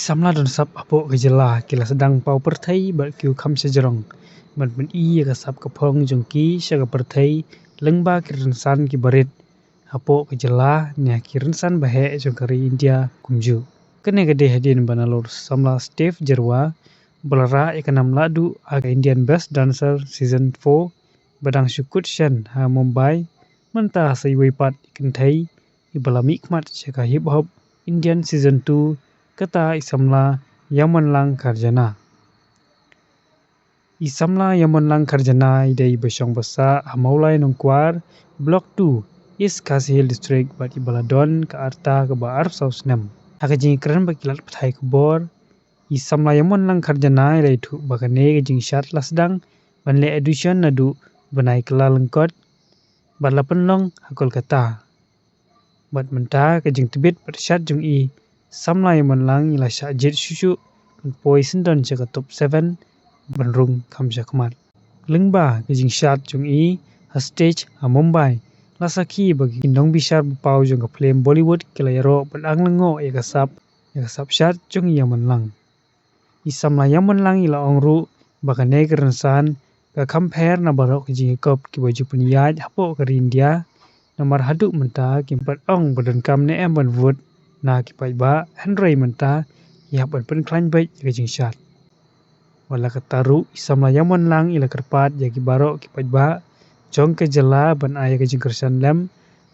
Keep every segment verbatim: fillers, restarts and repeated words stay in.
Samla don sap hapoh ka jylla ki la sdang paw pyrthei bad kiew kham shajrong ban pyni ïa ka sap ka phong jong ki sha ka pyrthei lyngba ki rynsan ki barit hapoh ka jylla ne ha ki rynsan baheh jong ka ri India kumjuh. Kane ka dei hadien ba nalor samla Steve Jyrwa ba la rah ïa ka nam lahduh ha ka Indian Best Dancer Season four ba dang shu kut shen ha Mumbai, mynta sa iwei pat i kynthei iba la mihkhmat sha ka hip hop Indian Season two, kata i samla Ïamonlang Kharjana. I samla Ïamonlang Kharjana i dei iba shong basah ha Mawlai Nongkwar, Block two, East Khasi Hills District bad iba la don ka rta kaba arphew saw snem. Ha ka jingkren bad ki lad pathai khubor, i samla Ïamonlang Kharjana i la ïathuh ba kane ka jingshad la sdang ban leh audition naduh bnai Kyllalyngkot bad la pynlong ha Kolkata. Bad mynta ka jingtbit bad shad jong i, samla Ïamonlang i la shah jied shuh shuh ban poi syndon sha ka top seven ban rung kham shakhmat. Lyngba ka jingshad jong i ha stage ha Mumbai, la sakhi ba ki nongbishar ba paw jong ka film Bollywood ki la ïaroh ban ang lyngngoh ïa ka sap, ïa ka sap shad jong i Ïamonlang. I samla Ïamonlang i la ong ruh ba kane ka rynsan ka kham pher na baroh ki jingïakop kiba ju pynïaid hapoh ka ri India, namar haduh mynta kim pat ong ba donkam ne em ban vote na ki paidbah, hynrei mynta ki hap ban pynkhlaiñ beit ïa ka jingshad. Wat la katta ruh, i samla Ïamonlang i la kyrpad ïa ki baroh ki paidbah jong ka jylla ban ai ïa ka jingkyrshan lem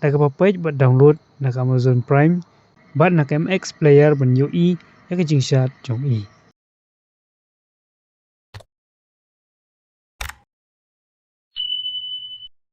da kaba peit bad download na ka Amazon Prime bad na ka M X Player ban ïohi ïa ka jingshad jong i.